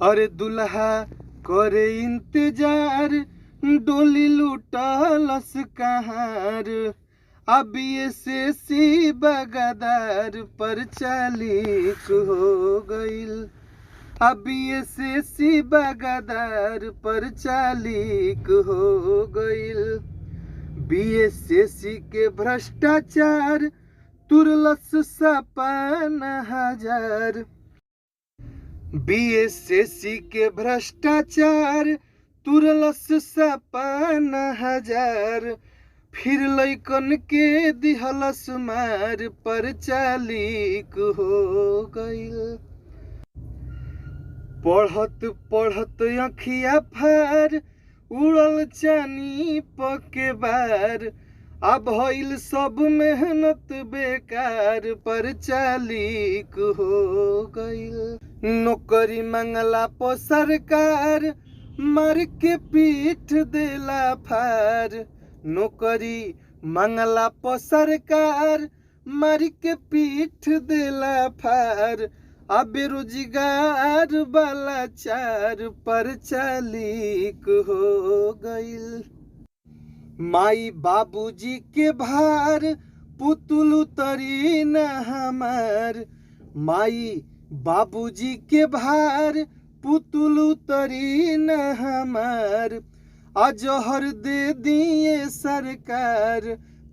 अरे दुल्हा करे इंतजार, डोली लूटलस कहार। अब से सी बगदार पर चालीक हो गईल। अब से सी बगदार पर चालीक हो गईल। बीएसएससी के भ्रष्टाचार तुरलस सपन हजार। बीएसएससी के भ्रष्टाचार तुरलस सपन हजार। फिर लैकन के दिहलस मार पर चालीक हो गईल। पढ़त पढ़त अखिया फार उड़ल चानी पके बार। अब भइल सब मेहनत बेकार पर चालीक हो गईल। नौकरी मंगला पर सरकार मार के पीठ देला फार। नौकरी मंगला पर सरकार मार के पीठ देला फार। अब बेरोजगार वाला चार पर चालीक हो गईल। माई बाबूजी के भार पुतुल उतरी न हमार। माई बाबूजी के भार पुतुल उतरी न हमार। अजहर दे दिए सरकार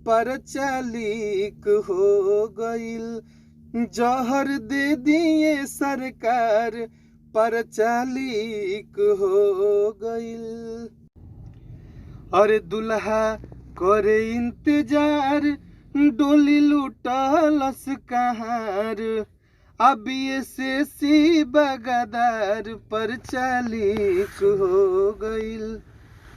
पर चालीक हो गईल। जहर दे दिए सरकार पर चालीक हो गईल। अरे दुल्हा करे इंतजार, डोली लूटलस कहार। अब से सी बगदार पर चालीक हो गईल।